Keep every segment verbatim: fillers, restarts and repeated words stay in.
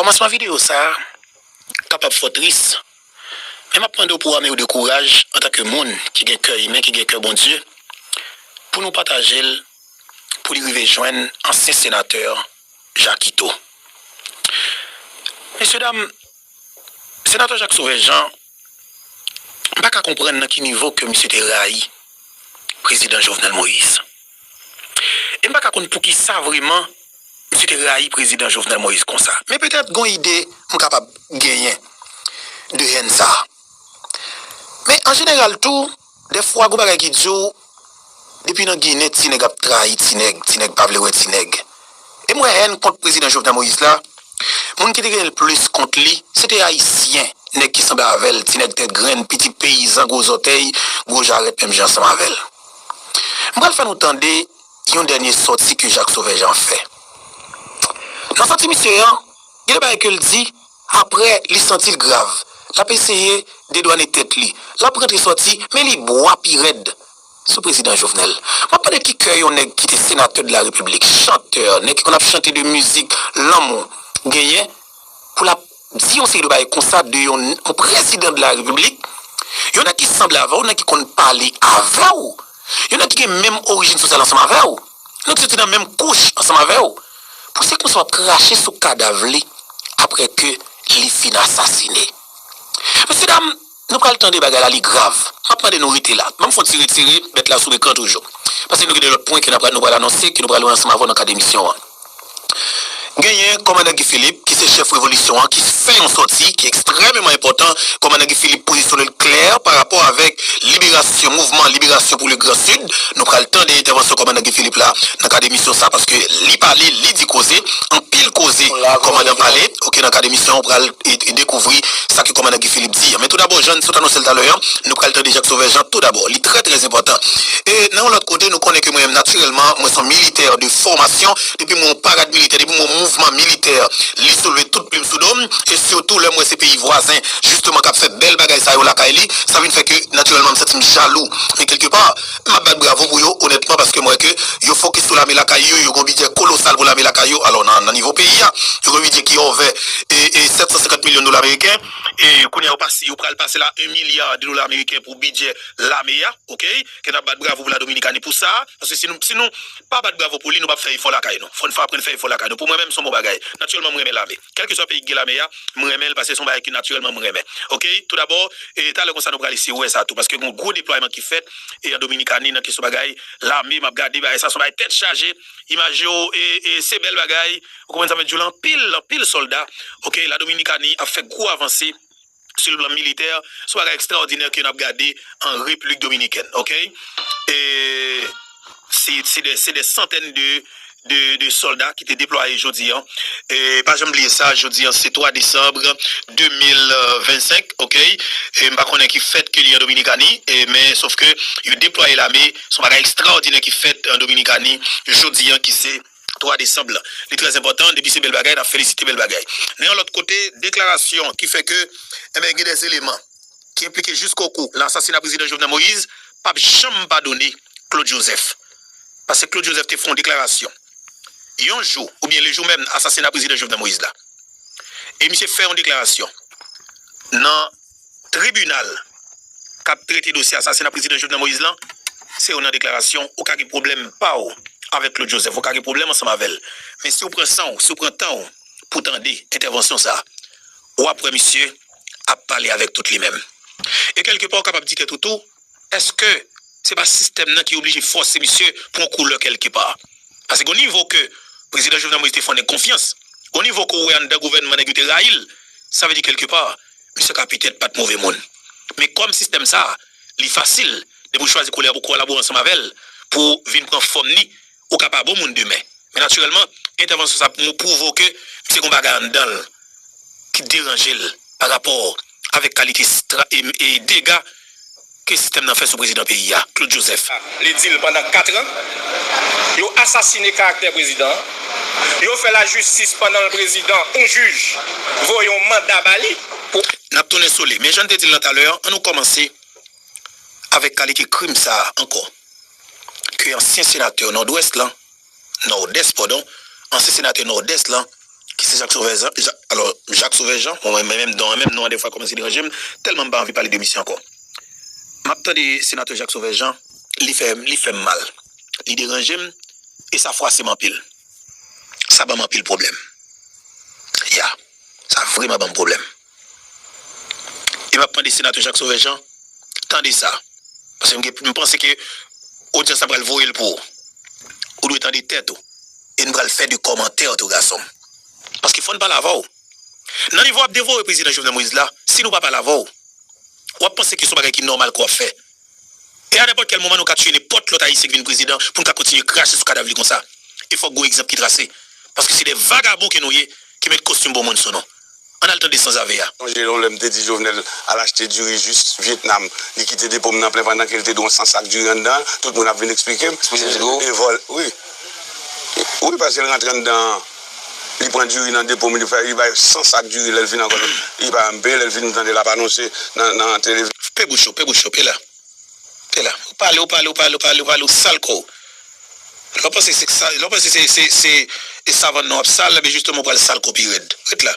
Kòmansman videyo sa a kapab fò tris, men m ap mande w pou w ame w de kouraj antanke moun ki gen kè imen, ki gen kè Bondye, pou nou pataje l, pou li rive jwenn ansyen senatè Jakito. Mesye dam, senatè Jacques Sauveur Jean, m pa ka konprann nan ki nivo ke misye te rayi prezidan Jovenel Moïse. E m pa ka konn poukisa vrèman misye te rayi prezidan Jovenel Moïse konsa. Men petèt gon ide m kapab genyen de hèn sa a. Men an jeneral tou, dèfwa gon bagay ki di w, depi nan Ginen, ti nèg ap trayi ti nèg, ti nèg pa vle wè ti nèg. E m wè hèn kont prezidan Jovenel Moïse la, moun ki te genyen l plis kont li, se te Ayisyen, nèg ki sanble avè l, ti nèg tèt grenn, pitit peyizan, gwo zòtèy, gwo jarèt, menm jan ansanm avè l. M pral fè nou tande yon dènye sòti ke Jacques Sauveur Jean fè. Nan sòti misye an, gen de bagay ke l di, apre, li santi l grav. L ap eseye dedwane tèt li. L ap rantre sòti, men li bwa pi rèd sou prezidan Jovenel. M ap mande ki kè yon nèg ki te senatè de la repiblik, chantè, nèg ki konn ap chante de mizik lanmou, genyen pou l ap di yon seri de bagay konsa de yon, yon prezidan de la repiblik, yon nèg ki sanble avè w, nèg ki konn pale avè w, yon nèg ki gen menm orijin sosyal ansanm avè w, yon nèg ki soti nan menm kouch ansanm avè w, pou se konsa w ap krache sou kadav li apre ke li fin asasine. Mesye dam, nou pral tande bagay la, li grav. M ap mande nou rete la. Ban m fè yon ti retire bèt la sou ekran toujou. Paske nou gen de lòt pwen ke n ap, nou pral anonse, ke nou pral wè ansanm avè w nan kad emisyon an. Genyen kòmandan Guy Philippe, ki se chèf revolisyon an, ki fè yon sòti ki ekstrèmeman enpòtan. Kòmandan Guy Philippe pozisyone l klè pa rapò avèk liberasyon, mouvman liberasyon pou le Gran Sid. Nou pral tande entèvansyon kòmandan Guy Philippe la nan kad emisyon sa, paske li pale, li di koze, anpil koze, kòmandan pale. Oke, nan kad emisyon, ou pral e, e dekouvri sa ke kòmandan Guy Philippe di. Men tou dabò, jan n sot anonse l talè an, nou pral tande Jacques Sauveur Jean tou dabò. Li trè, trè enpòtan. E nan yon lòt kote, nou konnen ke mwen menm, natirèlman, mwen se yon militè de fòmasyon. Depi mwen yon parad militè, depi mwen yon mouvman militè, li soulve tout plim sou do m. E sitou lè mwen se peyi vwazen, jisteman, k ap fè bèl bagay sa yo lakay li, sa vin fè ke, natirèlman, m santi m jalou. Men kèlkepa, m ap bat bravo pou yo, onètman, paske m wè ke yo fokis sou lame lakay yo, yo gen yon bidjè kolosal pou lame lakay yo. Alò, nan, nan nivo peyi a, yo gen yon bidjè ki òvè e, e sèt san senkant milyon dola ameriken. E kounye a, yo pase, yo pral pase la en milya de dola ameriken pou bidjè lame a, oke? Ke n ap bat bravo pou la Dominikani pou sa. Paske si nou, si nou pa bat bravo pou li, nou p ap fè efò lakay nou. Fò n fè, aprann fè efò lakay nou. Pou mwen menm, se yon bon bagay. Natirèlman, mwen renmen lame. Kèlkeswa peyi ki gen lame a, mwen renmen l paske se yon bagay ke natirèlman mwen renmen. Oke? Tou dabò, e talè konsa nou pral eseye wè sa tou. Paske gen yon gwo deplwayman ki fèt e an Dominikani nan kesyon bagay lame, m ap gade bagay sa, se yon bagay tèt chaje. Imaj yo, e, e se bèl bagay. Ou konprann sa m vle di w la, anpil, anpil sòlda. Oke? La Dominikani ap fè gwo avanse sou le plan militè, se yon bagay ekstraòdinè ke n ap gade an Repiblik Dominikèn, oke? E se, se de, se de santèn de, de, de sòlda ki te deplwaye jodi an. E pa janm bliye sa, jodi an se twa desanm de mil vennsenk, oke? E m pa konnen ki fèt ke li an Dominikani, e, men sòf ke yo deplwaye lame, se yon bagay ekstraòdinè ki fèt an Dominikani jodi an ki se twa desanm lan. Li trè enpòtan, depi se bèl bagay, n ap felisite bèl bagay. Nan yon lòt kote, deklarasyon ki fè ke, enben, gen de eleman ki enplike jiskokou nan asasina prezidan Jovenel Moïse p ap janm padone Claude Joseph. Paske Claude Joseph te fè yon deklarasyon yon jou, oubyen le jou menm asasina prezidan Jovenel Moïse la. E misye fè yon deklarasyon nan tribinal k ap trete dosye asasina prezidan Jovenel Moïse lan, se youn nan deklarasyon, ou ka gen pwoblèm pa w avèk Claude Joseph, ou ka gen pwoblèm ansanm avè l. Men si w pran san w, si w pran tan w pou tande entèvansyon sa a, w ap wè misye ap pale avèk tout li menm. E kèlkepa, w kapab di tèt ou tou, èske se pa sistèm nan ki oblije fòse misye pran koulè kèlkepa? Paske gon nivo ke prezidan Jovenel Moïse te fè yon nèg konfyans, gon nivo ke w wè anndan gouvènman nèg yo te rayi l, sa vle di kèlkepa, misye ka petèt pa t move moun. Men kòm sistèm sa a, li fasil, depi w chwazi kolabore ansanm avè l pou vin pran fòm ni, ou ka pa bon moun demen. Men natirèlman, entèvansyon sa a pwouve ke misye gon bagay anndan l ki deranje l pa rapò avèk kalite stra- e, e dega ke sistèm nan fè sou prezidan peyi a, Claude Joseph. Li di l pandan kat an, yo asasine karaktè prezidan an, yo fè lajistis pandan l prezidan, yon jij voye yon manda ba li pou. N ap tounen sou li. Men jan n te di l nan talè an, ann nou kòmanse avèk kalite krim sa a ankò. Ke ansyen senatè Nòdwès lan, Nòdès, padon, ansyen senatè Nòdès lan, ki se Jak Sovè Jan, Ja- alò, Jak Sovè Jan, mwen menm non an, menm non an defwa kòmanse deranje m, tèlman m pa anvi pale de misye ankò. M ap tande senatè Jak Sovè Jan, li fè, li fè m mal. Li deranje m, e sa fwase m anpil. Sa ban m anpil pwoblèm. Ya, sa vrèman ban m pwoblèm. E m ap mande senatè Jak Sovè Jan, tande sa. Paske m gen- m panse ke odyans la pral voye l pou ou. Ou dwe tande tèt ou. E n pral fè de kòmantè tou, gason m. Paske fò n pale avè w. Nan nivo w ap devore prezidan Jovenel Moïse la, si nou pa pale avè w, w ap panse ke se yon bagay ki nòmal ke w ap fè. E a nenpòt kèl moman, nou ka tiye nenpòt lòt Ayisyen ki vin prezidan pou n ka kontinye krache sou kadav li konsa. E fòk gon egzanp ki trase. Paske se de vagabon ke nou ye, ki met kostim bon moun sou nou. Ann al tande sanzave a. Sonje yon lè m te di Jovenel al achte diri jis Vyetnam. Li kite depo m nan plen pandan ke l te gen yon san sak diri anndan. Tout moun ap vin eksplike m. Eksplike m, Zigo. E vòl, wi. Wi, paske l rantre anndan, li pran diri nan depo m, li fè, li bay san sak diri, lè l vin ankò, li pa janm peye, lè l vin, m tande l ap anonse nan, nan televizyon. Pe bouch ou, pe bouch ou, pe la. Pe la. Ou pale, ou pale, ou pale, ou pale, ou pale, ou sal kò w. Lè w panse se sa, lè w panse se, se, se, e savann nan w ap sal, men jisteman ou pral sal kò w pi rèd. Ret la.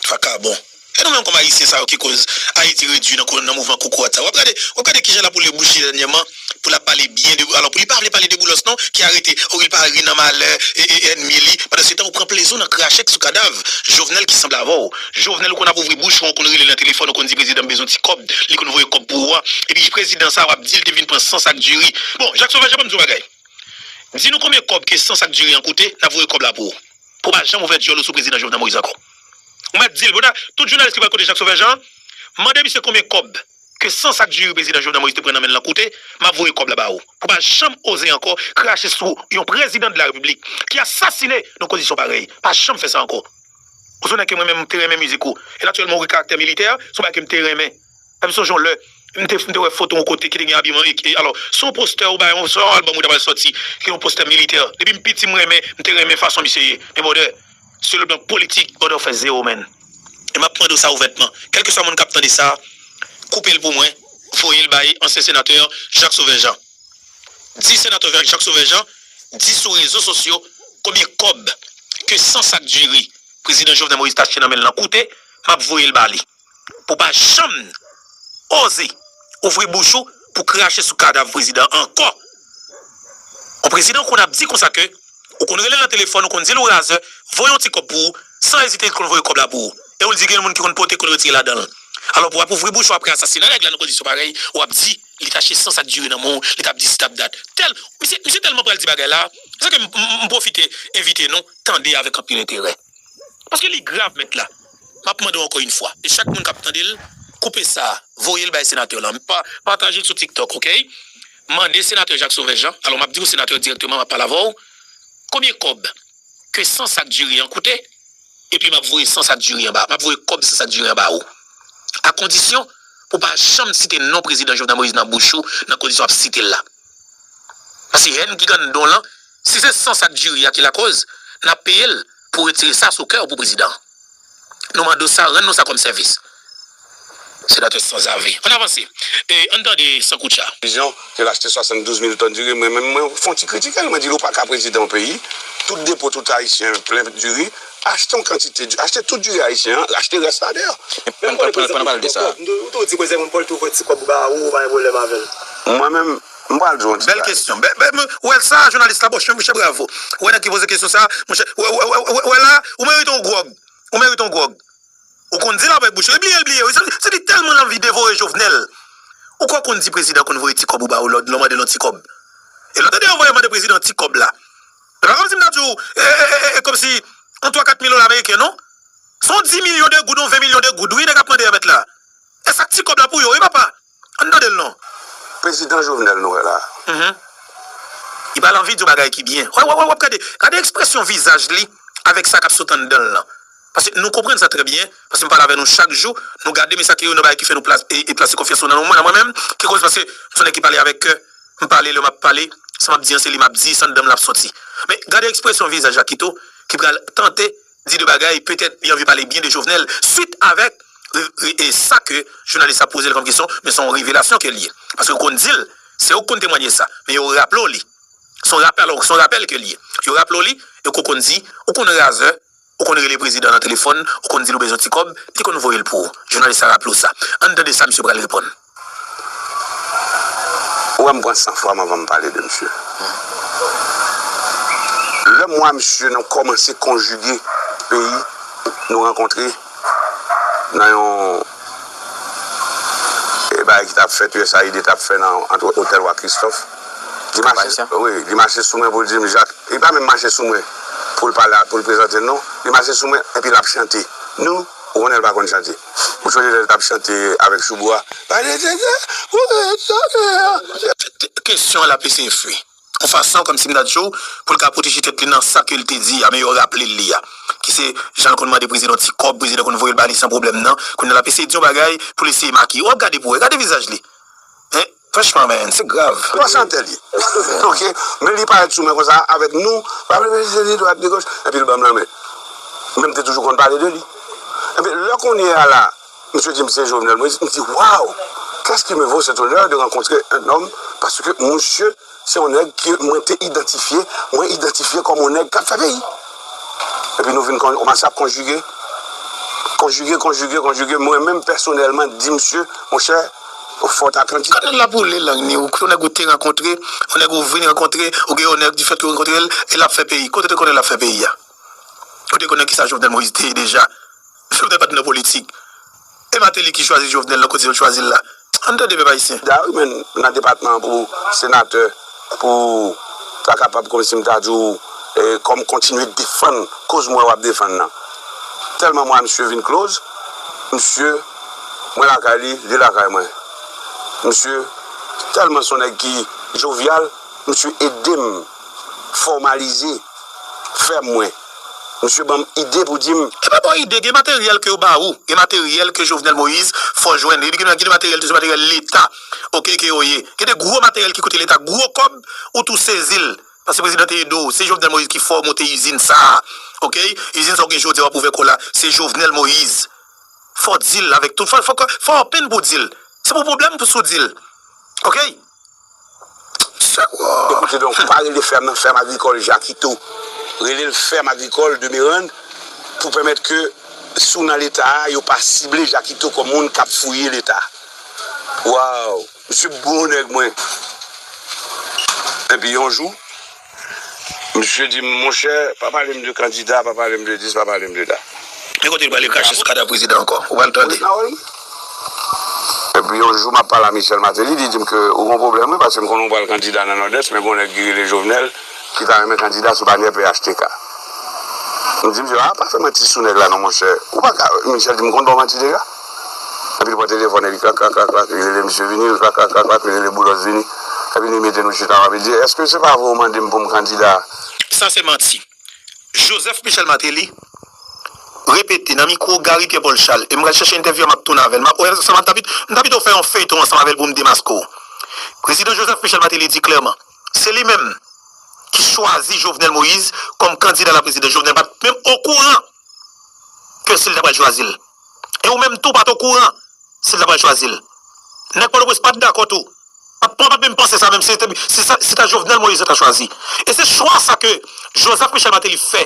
Vakabon. E nou menm kòm Ayisyen sa yo ki koz Ayiti redui nan, nan mouvman koukourat sa. W ap gade, w ap gade kijan l ap woule bouch li dènyèman pou l ap pale byen de, alò pou li pa vle pale de Boulos non, ki arete, o, li pa ri nan malè e, e, ènmi li. Pandan se tan ou pran plezi w nan krache sou kadav Jovenel ki sanble avè w. Jovenel ou konn ap ouvri bouch ou, ou konn rele l nan telefòn, ou konn di prezidan m bezwen ti kòb, li konn voye kòb pou ou a. Epi prezidan sa w ap di l te vin pran san sak diri. Bon, Jak Sovè Jan, ban m di w bagay. Di nou konbyen kòb ke san sak diri an koute, n ap voye kòb la pou ou. Pou w pa janm ouvè dyòl ou sou prezidan Jovenel Moïse ankò. Ou mèt di l, bonè, tout jounalis ki pral kote Jak Sovè Jan, mande misye konbyen kòb ke san sak diri prezidan Jovenel Moïse te pran nan men l lan koute, m ap voye kòb la ba ou. Pou w pa janm oze ankò krache sou yon prezidan de la repiblik ki asasine nan kondisyon parèy. Pa janm fè sa ankò. Ou sonnen ke mwen menm m te renmen mizik ou. E natirèlman ou gen karaktè militè, se yon bagay ke m te renmen. M sonje yon lè, m te, m te wè foto yon kote ki te gen abiman, e, e, alò, se yon postè ou bay, se yon albòm ou ta pral sòti, ki yon postè militè. Depi m piti, m renmen, m te renmen fason misye ye. Men brother, sur le plan politik, brother, ou fè zewo, man. E m ap mande w sa ouvètman. Kèlkeswa moun k ap tande sa, koupe l pou mwen, voye l bay ansyen senatè Jak Sovè Jan. Di senatè Jak Sovè Jan, di sou rezo sosyo konbyen kòb ke san sak diri prezidan Jovenel Moïse t achte nan men l lan koute, m ap voye l ba li. Pou w pa janm oze ouvri bouch ou pou krache sou kadav prezidan an ankò. Yon prezidan konn ap di konsa ke ou konn rele l nan telefòn, ou konn di l ou razè, voye yon ti kòb pou ou, san ezite li konn voye kòb la pou ou. E ou l di gen moun ki konn pote, konn retire ladan l. Alò pou w ap ouvri bouch ou apre asasina nèg la nan kondisyon parèy, w ap di li t achte san sak diri nan men w, li t ap di si t ap dat. Tèl, misye, misye tèlman pral di bagay la, se sa ke m, m, m pwofite envite nou tande avèk anpil enterè. Paske li grav, mèt la. M ap mande w ankò yon fwa. E chak moun k ap tande l, koupe sa, voye l bay senatè lan. Pa, pataje l sou TikTok, oke? Mande senatè Jak Sovè Jan. Alò, m ap di w senatè dirèkteman, m ap pale avè w. Konbyen kòb ke san sak diri an koute? Epi m ap voye san sak diri an ba, m ap voye kòb san sak diri an ba ou. A kondisyon pou w pa janm site non prezidan Jovenel Moïse nan bouch ou, nan kondisyon w ap site l la. Paske hèn ki gen anndan w lan, si se san sak diri a ki lakòz, n ap peye l pou retire sa sou kè w pou prezidan an. Nou mande w sa, rann nou sa kòm sèvis. Senatè sanzave. Ann avanse. E, ann tande Sankoutcha. Vizyon, ke l achte swasanndouz mil tòn diri, mwen menm, mwen fè yon ti kritike l, mwen di l, ou pa ka prezidan yon peyi, tout depo, tout ayisyen plen diri, achte yon kantite diri, achte tout diri ayisyen an, achte rès la deyò. Menm pou lè prezidan, ou tou di prezidan, moun pou l tou voye ti kòb ou ba ou, ou pa gen pwoblèm avè l. Mwen menm, m pral di w yon ti bagay. Bèl kesyon. Bèl, bèl, ou wè sa, jounalis la, bon, monchè, bravo. Ou wè nèg ki poze kesyon sa, monchè, ou wè, ou wè, ou wè, ou wè la, ou merite yon gwòg. Ou merite yon gwòg. Ou konn di l avèk bouch ou, li bliye, li bliye. Se, se li tèlman l anvi devore Jovenel. Ou kwè w konn di prezidan konn voye ti kòb ou ba ou, lè w mande l yon ti kòb. E lòt ane, yo voye mande prezidan ti kòb la. Se pa kòmsi m ta di w, e, e, e, e, e, kòmsi yon twa kat mil dola ameriken, non. Se yon dis milyon de goud, yon ven milyon de goud, wi, nèg ap mande a mèt la. E sa k ti kòb la pou yo, wi, papa. Ann tande l non. Prezidan Jovenel nou wè la. Mhm. Li pa l anvi di yon bagay ki byen. Wè, wè, wè, w ap gade, gade ekspresyon vizaj li avèk sa k ap sot anndan l lan. Paske nou konprann sa trè byen, paske m pale avè nou chak jou, nou gade, men sa ki youn nan bagay ki fè nou plas-, e, e plase konfyans nou nan nou, nan mwen menm, ki koz paske m se yon nèg ki pale avèk kè, m pale lè m ap pale, sa m ap di an se li m ap di, se anndan m l ap soti. Men gade ekspresyon vizaj Jakito ki pral tante di de bagay, petèt li anvi pale byen de Jovenel, swit avèk, e, e, e sa ke jounalis la poze l kòm kesyon, men se yon revelasyon ke l ye. Paske ou konn di l, se ou k konn temwanye sa, men yo raple w li. Se yon rapèl, se yon rapèl ke l ye. Yo raple w li, e ou konn di, ou konn razè, ou konn rele prezidan nan telefòn, ou konn di l ou bezwen ti kòb, li konn voye l pou ou. Jounalis la raple w sa. Ann tande sa misye pral reponn. Ou wè m pran san fwa m anvan m pale de misye. Lè m wè misye nan kòmanse konjige peyi, nou rankontre nan yon e bagay ki t ap fèt, U S A I D t ap fè nan ant otèl Wa Kristòf. Li mache, wi, li mache sou mwen pou l di m, Jak, li pa menm mache sou mwen pou l pale, pou l prezante l non. Li mache sou mwen epi l ap chante. Nou, ou konnen l pa konn chante. Ou sonje lè l t ap chante avèk Choubou a? Kesyon l ap eseye fè yon fason kòmsi m ta di w pou l ka pwoteje tèt li nan sa ke l te di a, men yo raple l li a. Ki se jan l konn mande prezidan ti kòb, prezidan konn voye l ba li san pwoblèm nan. Kounye a l ap eseye di yon bagay pou l eseye make. W ap gade pou wè, gade vizaj li. Hein? Franchman, man, se grav. Yon chantè li. Ok? Men li parèt sou mwen konsa avèk nou, pa vle vizite li dwat ni goch, epi l ban m lanmen. Men m te toujou konn pale de li. Epi lè kounye a la, misye di m se Jovenel Moïse, m di waw, qu'est-ce qui me vaut cet honneur de rencontrer un homme, paske misye se yon nèg ke mwen te idantifye, mwen idantifye kòm yon nèg k ap fè peyi. Epi nou vin kòmanse ap konjige, konjige, konjige, konjige. Mwen menm pèsonèlman di misye, monchè, fò w ta kandida. Kanal la boule lang ni, ou yon nèg ou te rankontre, yon nèg ou vin rankontre, ou gen onè difèt ke ou rankontre l, e l ap fè peyi. Kote w te konnen l ap fè peyi a? Ou te konnen kisa Jovenel Moïse te ye deja? Jovenel pa t nan politik. E Martelly ki chwazi Jovenel nan kote yo chwazi l la. Ann tande pèp ayisyen. Da wi men nan depatman an pou senatè, pou ta kapab kòmsi m ta di w, kòm kontinye defann koz mwen w ap defann nan. Tèlman mwen a misye vin close, misye, mwen lakay li, li lakay mwen. Misye tèlman se yon nèg ki jovyal, misye ede m fòmalize fèm mwen. Misye ban m ide pou di m. E pa ba w ide, gen materyèl ke yo ba ou, gen materyèl ke Jovenel Moïse fè w jwenn. Epi gen gen de materyèl tou, se materyèl Leta, oke, ke yo ye. Gen de gwo materyèl ki koute Leta gwo kòb, ou tou sezi l. Paske prezidan te ede w, se Jovenel Moïse ki fè w monte izin sa a, oke? Izin sa w gen jodi a w ap ouvè kò la, se Jovenel Moïse. Fò w di l avèk tout, fò, fò, fò w open pou w di l. Se pa yon pwoblèm pou si w di l, oke? Ekoute donk, pa rele fèm nan fèm agrikòl Jakito. Rele l fèm agrikòl Demerann pou pèmèt ke si w nan Leta a, yo pa sible Jakito kòm moun k ap fouye Leta. Waw! Misye bon nèg mwen. Epi yon jou, misye di m, monchè, pa pale m de kandida, pa pale m de dis, pa pale m de da. Men kote l prale krache sou kadav prezidan ankò. Ou pral tande. Epi yon jou m ap pale a Michel Martelly, li di m ke ou gon pwoblèm wi, paske m konnen ou pral kandida nan Nòdès, men gon nèg ki rele Jovenel ki ta renmen kandida sou banyè P H T K. M di misye, a pa fè manti sou nèg la non monchè. Ou pa ka, Michel di m konn ba w manti deja. Epi li pran telefòn li krak krak krak krak, li rele misye vini, li krak krak krak krak, li rele Boulos vini. Epi li mete nou chita ansanm, li di, èske se pa vre ou mande m pou m kandida? Sa se manti. Joseph Michel Martelly repete nan mikwo Gary Pierre Paul Charles, e m pral chèche entèvyou a, m ap tounen avè l. M ap, wè, sa m ap tapit, m ta pito fè yon feyton ansanm avè l pou m demaske w. Prezidan Joseph Michel Martelly di klèman, se li menm ki chwazi Jovenel Moïse kòm kandida la prezidan. Jovenel pa t menm okouran ke si l ta pral chwazi l. E ou menm tou pa t okouran si l ta pral chwazi l. Nèg Pòtoprens pa t dakò tou. Pa t, pa t menm panse sa menm si se ta, si ta Jovenel Moïse yo ta chwazi. E se chwa sa ke Joseph Michel Martelly fè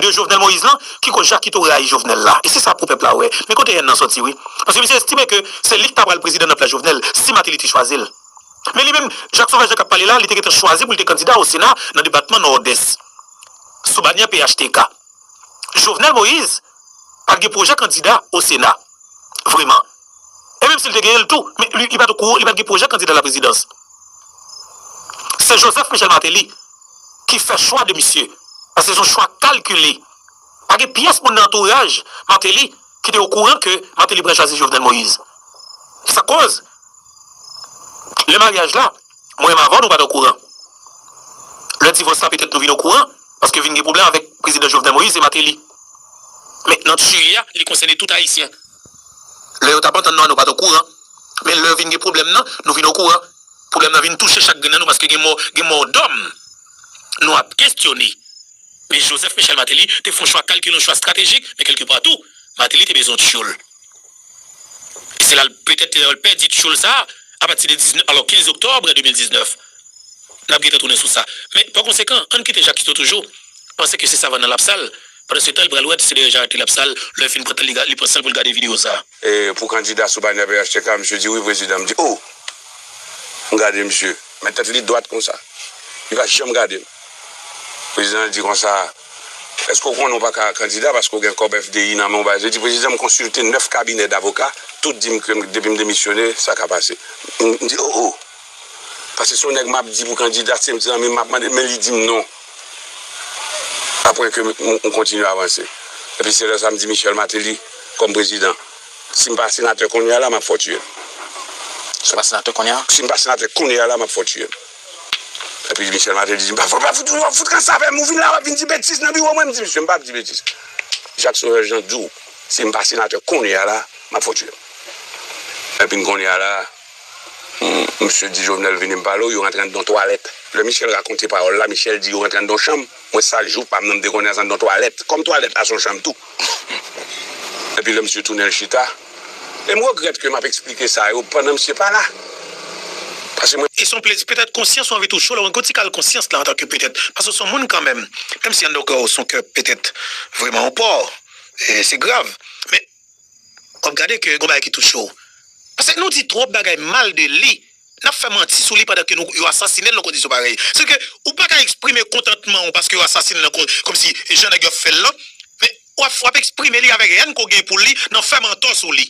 de Jovenel Moïse lan ki koz Jakito rayi Jovenel la. E se sa pou pèp la wè. Men kote hèn nan sòti wi. Paske misye estime ke se li ki ta pral prezidan nan plas Jovenel si Martelly te chwazi l. Men li menm, Jackson Valjean k ap pale la, li te gentan chwazi pou l te kandida o Sena nan depatman Nòdès sou banyè P H T K. Jovenel Moïse pa t gen pwojè kandida o Sena, vrèman. E menm si l te genyen l tou, men li, li pa t okouran, li pa t gen pwojè kandida laprezidans. Se Joseph Michel Martelly ki fè chwa de misye, paske se yon chwa kalkile. Pa gen pyès moun nan antouraj Martelly ki te okouran ke Martelly pral chwazi Jovenel Moïse. Sa koz, lè maryaj la, mwen menm avè w, nou pa t okouran. Lè divòs la, petèt nou vin okouran, paske vin gen pwoblèm avèk prezidan Jovenel Moïse e Martelly. Men nan tchili a, li konsène tout Ayisyen. Lè yo t ap antann nou an, nou pa t okouran. Men lè vin gen pwoblèm nan, nou vin okouran. Pwoblèm nan vin touche chak grenn nan nou, paske gen mò, gen mò dòm. Nou ap kestyone. Men Joseph Michel Martelly te fè yon chwa kalkile, yon chwa estratejik, men kèlkepa tou, Martelly te bezwen yon tyoul. E se la l petèt te pèdi tyoul sa a, apati de diznèf, alò, kenz oktòb de mil diznèf. N ap gentan tounen sou sa. Men, pa konsekan, ann kite Jakito toujou panse ke se savann nan l ap sal, Pandan se tan, li pral wè se dèyè Jarrette li ap sa l. Lè l fin pran tan, li ga- li pran san l pou l gade videyo sa a. E, pou kandida sou banè P H T K, misye di, "Wi, prezidan." M di, "O!" M gade misye. Men tèt li dwat konsa. Li pa janm gade m. Prezidan an di konsa, "Èske w konnen w pa ka kandida paske w gen kòb F D I nan men w?" Bagay. Li di, "Prezidan, m konsilte nèf kabinè davoka, tout di m ke m- depi m demisyone, sa ka pase." M m di, "O, o." Paske se yon nèg m ap di pou kandida, se zanmi m m ap mande, men li di m non. Apre ke m m kontinye avanse. Epi se lè sa m di Michel Martelly, kòm prezidan, "Si m pa senatè kounye a la, m ap fè w tiye m." Si w pa senatè kounye a? "Si m pa senatè kounye a la, m ap fè w tiye m." Epi Michel Martelly di, "M pa fè w pa fout, w ap fout kansa avè m, ou vin la, w ap vin di betiz nan biwo mwen." M di, "Misye, m p ap di betiz. Jacques Sauveur Jean di w, si m pa senatè kounye a la, m ap fè w tiye m." Epi kounye a la, m- misye di Jovenel, "Vini m pale w, yo rantre anndan yon twalèt." Lè Michel rakonte pawòl la, Michel di, "Yo rantre anndan yon chanm." Mwen, sa jou pa m nan, m te konnen sa anndan yon twalèt. Kòm twalèt la se yon chanm tou. Epi lè misye tounen l chita, e m regrèt ke m ap eksplike sa yo pandan misye pa la. Paske mwen. E se yon plezi, petèt konsyans ou anvi touche w, lè w gen yon ti kal konsyans la antanke petèt. Paske w se yon moun kanmenm, menm si anndan kè w se yon kè petèt vrèman yon pò, e se grav. Men, w ap gade ke gen yon bagay ki touche w. Paske nou di twòp bagay mal de li. N ap fè manti sou li pandan ke nou, yo asasinen l nan kondisyon parèy. Se ke ou pa ka eksprime kontantman w paske yo asasinen l nan kon- kòmsi jan nèg yo ap fè l lan. Men w ap, w ap eksprime li avèk hèn ke w gen pou li nan fè mantò sou li.